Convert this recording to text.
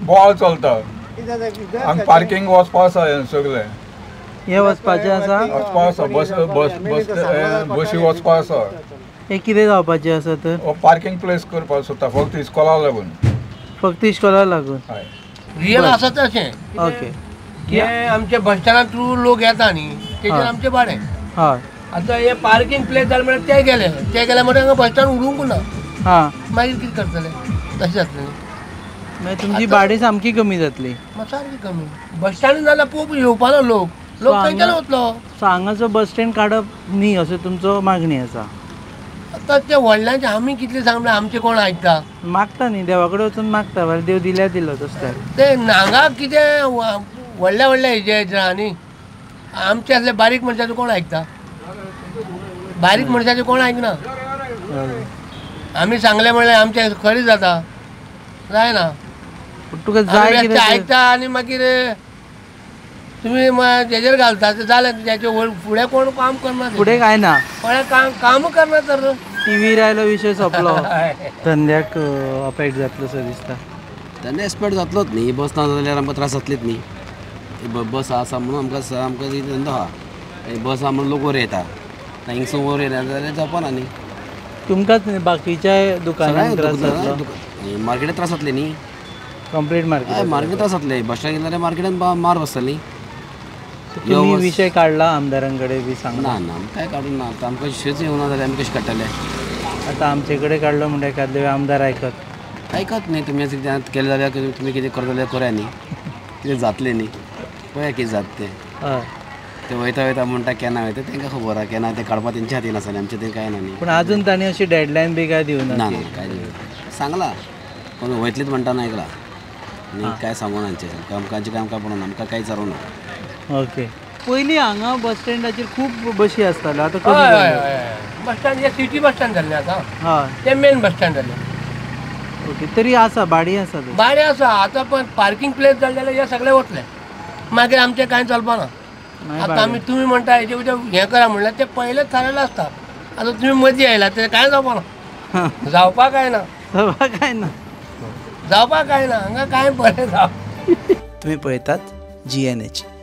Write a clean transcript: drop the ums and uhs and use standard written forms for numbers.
बोवाळ चलता. हांगा पार्किंग वचपा आसा हें सगळें. हें वचपाचें आसा, वचपा आसा, बस बस बस बशी वचपा आसा. हें कितें जावपाचें आसा तर? पार्किंग प्लेस करपाक सोदता फक्त इस्कॉला लागून. फक्त इस्कॉला लागून. हय, रियल आसा तशें. ओके, हे आमचे बस स्टँडा थ्रू लोक येता न्ही, तेजेर आमचें भाडें. हय, आतां हे पार्किंग प्लेस जालें म्हणल्यार ते गेले, ते गेले म्हणल्यार हांगा बस स्टँड उरूंक ना. हां, मागीर कितें करतले? तशें जातलें न्ही. मागीर तुमची भाडें सामकी कमी जातली. सारकी कमी. बस स्टँड जाल्यार पळोवप येवपा ना लोक, लोक खंयच्यान वतलो? सो हांगाचो बस स्टँड काडप न्ही असो तुमचो मागणी आसा. आतां ते व्हडल्यांचे आमी कितले सांगलें, आमचें कोण आयकता? मागता न्ही, देवा कडेन वचून मागता, जाल्यार देव दिल्यार दिलो तसो. ते हांगा कितें व्हडल्या व्हडल्या हेजे न्ही, आमचे असले बारीक मनशाचें कोण आयकता? बारीक मनशाचें कोण आयकना. आमी सांगलें म्हणल्यार आमचें खरें जाता, जायना. तुका जाय आयकता आनी मागीर तुमी तेजेर घालता जालें. तेचे फुडें कोण काम करना, फुडें काय ना, फुडें काम करना. तर टीव्हीर आयलो विशय सोंपलो. धंद्याक अफेक्ट जातलो सो दिसता. धंद्या एस्पेक्ट जातलोच न्ही, बस ना जाल्यार आमकां त्रास जातलेच न्ही. बस आसा म्हणून आमकां आमकां धंदो आहा, बस आहा म्हणून लोक वयर येता, हिंगसून वयर येना जाल्यार जावपा ना न्ही. तुमकांच न्ही, बाकीच्या दुकानांक त्रास जातलो, मार्केटाक त्रास जातले न्ही. कंप्लीट मार्केट, मार्केट त्रास जातले. बस स्टँड गेल्यार मार्केटान मार बसतली न्ही. तुमी विशय काडला आमदारां कडेन बी सांगला? ना ना, काय काडून ना. आतां आमकां विशयच येवना जाल्यार आमी कशें काडटले? आतां आमचे कडेन काडलो म्हणटा एखादे आमदार आयकत आयकत न्ही. तुमी कितें केलें जाल्यार, तुमी कितें करता जाल्यार करा न्ही, कितें जातलें न्ही, पळया कितें जाता तें. हय, ते वयता वयता म्हणटा केन्ना वयता तेंकां खबर आहा, केन्ना तें काडपा तेंच्या हातीन आसा न्ही, आमच्या तें कांय ना न्ही. पूण आजून तांणी अशी डेडलायन बी काय दिवना? ना ना, काय दिवना. सांगलां कोण वयतलीच म्हणटा ना, आयकलां न्ही, काय सांगूना आमचें आमकां काम काय पडना, आमकां कांय विचारूं ना. ओके, पयलीं हांगा बस स्टँडाचेर खूब बशी आसताल्यो, आतां कमी जाल्यो. बस स्टँड हे सिटी बस स्टँड जाल्लें आतां. हय, तें मेन बस स्टँड जालें. ओके, तरी आसा भाडी आसा, भाडें आसा. आतां पण पार्किंग प्लेस जालें जाल्यार हे सगळे वतले, मागीर आमचें कांय चलपा ना. आतां आमी तुमी म्हणटा हेजे उद्या हें करा म्हणल्यार तें पयलेंच थारायलें आसता. आतां तुमी मदीं आयला तें कांय जावपा ना, जावपा कांय ना, जावपा कांय ना, जावपा कांय ना, हांगा कांय बरें जावप. तुमी पळयतात GNH.